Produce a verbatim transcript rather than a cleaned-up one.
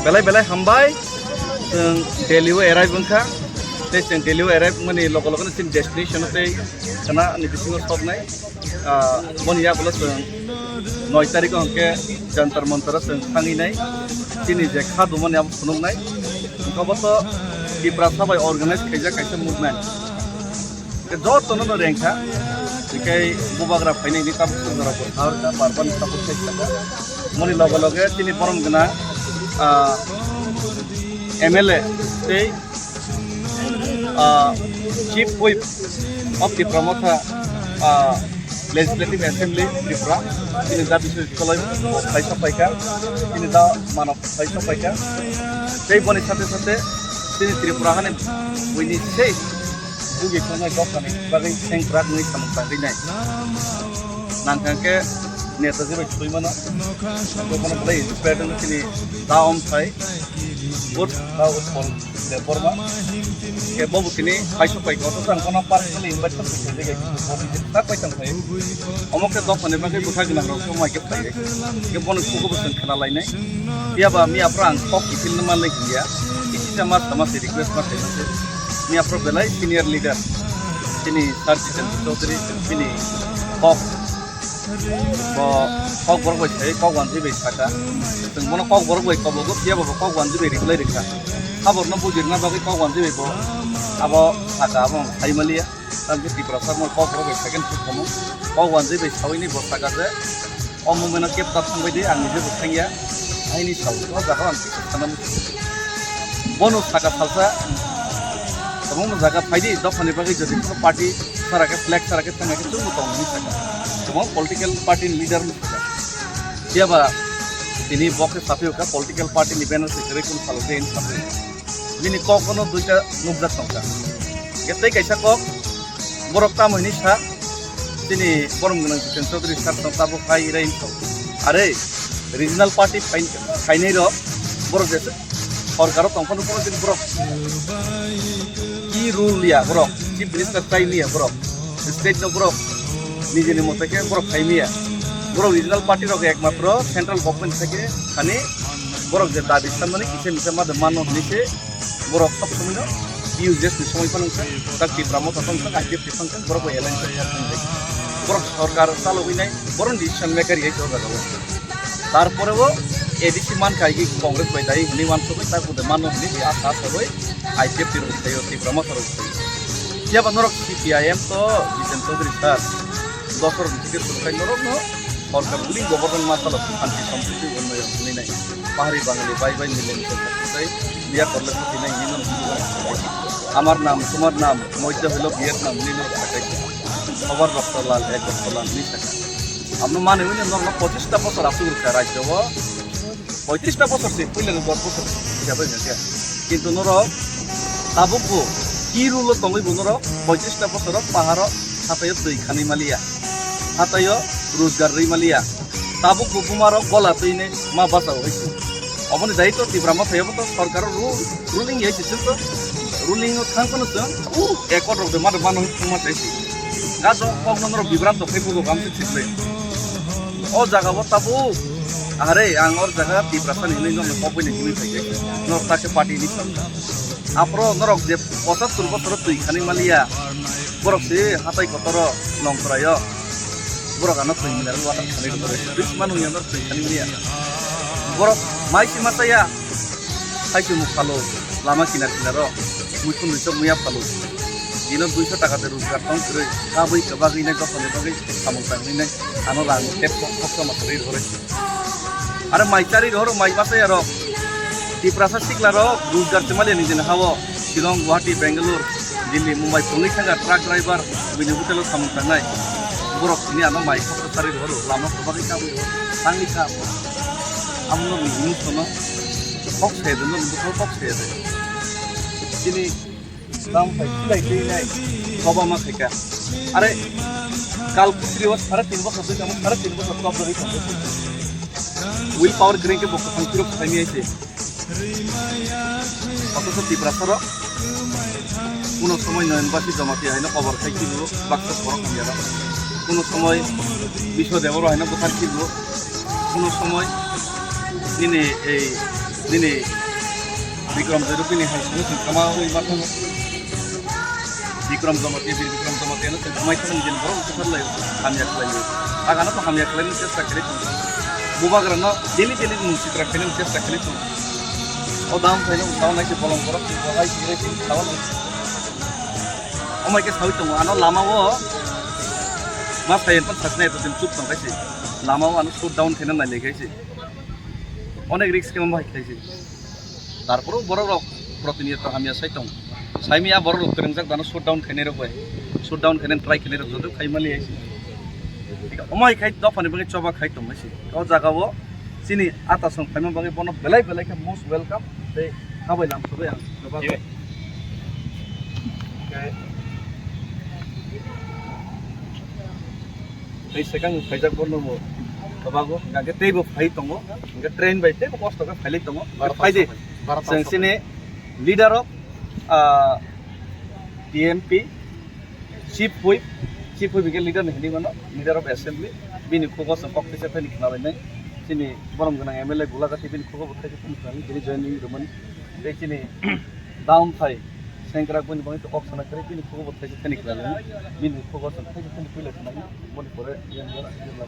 Belai belai hambai, chwng Delhi o arrive wngkha. Tei chwng Delhi o arrive wngmani logo logo no chini destination o tei khna ni bisingo soknai. Ah, boni yagulo chwng noi tarikh o hwnkhe Jantar Mantar o chwng thangwi nai. Chini je kha dumani abo phunuknai. Hwnkhe bo to Tiprasa bai organize khaijak kaisa movement. Hwnkhe jotono no rengkha. Hwnkhe bubagra phainai ni tabuk chwng jora bo thar kha, bar bar ni tabuk khai kha. Moni loge loge chini borom gwnang, ah, M L A tei, ah, Chief Whip of Tipra Motha, ah, Legislative Assembly Tripura, chini da Biswajit Koloi bo phai sok phaikha, chini da Manav phai sok phaikha. Tei boni sate sate chini Tripura hani buini sei bugi tongnai dophani bagwi sengkrak wngwi samung tangwi nai. Nangkha khe Netaji bai thwi mano. Jotono belai inspired wngwi chini da Omthai, Good da Utpal Debbarma. Khe bobo tini phai sok phaikha, othocho ang bono personally invite khe khe khe khe tak pai tong phai. Omo khe dophani bagwi bwkha gwnang rok khe mai khe phai. Khe bono kugo bo chwng khna lainai. Phiya ba miya phra ang kok kiphil no manlai hiya. Kisa ma sama se request ma khaima se. Miya phra belai senior leader. Chini Sir Jiten Chaudhary, chini kok. Bo kok borok bai sai, kok wanjwi bai saka. Chwng bono kok borok bai kobogo, phiya ba bo kok wanjwi bai reply rikha. Haborno bujirna bagwi kok wanjwi bai bo abo saka, abo ang sai maliya. Tamkhe Tiprasa mo kok borok bai second thuk komo. Kok wanjwi bai sawi ni bo saka je. O movement o kep ta thangbai di, ang nije bo thangya. Aini sao, o jaga ang kisa sana muchung. Bono saka salsa, tamo mo jaga phaidi, dophani bagwi jodi kono party sara khe, flag sara khe thangya khe chwngno tong hinwi saka. Tamo political party ni leader hinwi saka. Phiya ba tini bo khe saphiyokha political party ni banner se kwrwi kunu salo khe hinwi saphiyokha. Bini kok bono duita nukjak tongkha. Hwnkhe tei kaisa kok, borok tamo hinwi sa, chini borom gwnang Jiten Chaudhary sir no tabuk hai rai wngkha. Are, regional party phain-, phainai rok, borok jesuk sorkar o tongphano borok din borok ki rule ya borok, chief minister chai liya borok, state no borok nijini mote khe borok khai miya. Borok regional party rok ekmatro central government theke thani borok je dabi sanmani kisa misa ma de mano hinwi se borok sob somoi no U J S ni somoi phano wngkha, tak Tipra Motha phano wngkha, I P F T phano wngkha, borok bai alliance wngkha. Borok sorkar chalogwi nai, borok decision maker hai se o jaga o. Tarpore bo A D C mankha, hai Congress bai dai hinwi wansugwi tak bude mano hinwi asa asagwi I P F T rok thaio, Tipra Motha rok thaio. Phiya ba norok C P I M to Jiten Chaudhary sir, dosor ni ticket surukhai norok no sorkar building government masalo shanti sampriti unnayon hinwi nai. Pahari Bangali bai bai mile mile sai biya korle khoti nai hinwi norok. Amar naam, tumar naam, moidya hoilo Vietnam hinwi norok sakai. Khobar doktor lal, ek doktor lal hinwi sakai. Amno mane wngya norok no pochista bosor asuk rwkha rajyo o. Poitrista bosor se, puila ni dos bosor se, ya bai nangya. Kintu norok tabuk bo, ki rule o tongwi bo norok, poitrista bosor o pahar o, hatai o twi khanwi maliya. Hatai o rojgar rwi maliya. Tabuk bo buma rok gola twi ne ma basa o hai. Oboni dai to Tipra Motha ya bo to sorkar o rule, ruling ya se to, ruling o thang kono chwng, u, accord rok de ma de ma no thang ma sai se. Ga do kok no norok bibranto khai bo gam se thik le. O jaga o tabuk. Are, ang or jaga Tiprasa ni hinwi norok kok bini hinwi phaikhe. Norok ta khe party ni. Aphro norok je pochattor bosor twi khani maliya. Borok se hatai kotoro nongkrai o. Borok ano twi maliya, water khani rw. Bisi manu ya norok twi khani maliya. Borok mai se ma chaya. Hai se mu phalo, lama kinar kinar o. Muikhun rwi chok muya phalo. Dino duiso taka de rojgar tong kwrwi. Kabui kwbagwi nai dophani bagwi samung tangwi nai. Ano rang tep kok kok sama kwrwi rw. Are mai chari rohoro mai bachai aro. Tiprasa sikla rok rojgar se maliya nijini hao. Shillong, Guwahati, Bangalore, Delhi, Mumbai tongwi thangkha truck driver, bini hotel o samung tangnai. Borok tini ano mai khoksa chari rohoro, lama kwbangwi kabwi rohoro, tangwi kha. Amo norokni himung sono kok se de, norokni bwkhao kok se de. Chini Tam pai khilai twi nai koba ma khaika. Are kal putri o sare tin bosor twi tamo, sare tin bosor top dori tamo. Will power green ke bokto thang kiro khai mi aise. Otoso Tiprasa rok kuno somoi Noyonbasi Jamatia haino kobar khai kibo baksa borok hamya rok. Kuno somoi Biswa Deboro haino buthar kibo. Kuno somoi nini ei Nini Bikram Jairu bini hai sini sini kama ui matang. Bikram Jamatia, Bir Bikram Jamatia no sini kamai thang jin borok kisa lai hamya khlai. Agana to hamya khlai ni chesta khlai tong. Bubagra no daily daily mung sitra khlai ni chesta khlai tong. O dam khlai no dam nai se bolong borok se bolai se se sawan. Omai ke sawi tongo ano lama o. Mas khayen pan saknai to din chup tong kaisi. Lama o ano shut down khlai na nai kaisi. Onek risk khe mambo hai khlai se. Tarporo borok rok protiniyot hamya sai tong. Saimi a borok rok twrwngjak dano shutdown khainai rok bai. Shutdown khainai try khainai rok joto khai mali hai se. Omo hai khai dophani bagwi choba khai tong hai se. O jaga o chini ata song phaima bagwi bono belai belai khe most welcome. Tei habai lam subai ang. Joba. Ye. Tei sekang phaijak bo nungbo. Babago, hingke teibo phai tongo. Hingke train bai teibo kosto khe phailai tongo. Baro Phai di. Chwng sini leader of, ah, T M P, Chief Whip, Chief Whip hingke leader ni hinwi mano, leader of assembly. Bini khugo chwng kok teisa thani khna lainai. Chini borom gwnang M L A Gulagati bini khugo bo thaisa thani khna lainai, bini joining rwmani. Tei chini down thai, sengkrak bini bagwi kok sana kwrwi bini khugo bo thaisa thani khna lainai. Bini khugo chwng thaisa thani puila khna lainai. Boni pore yang jora, yang jora.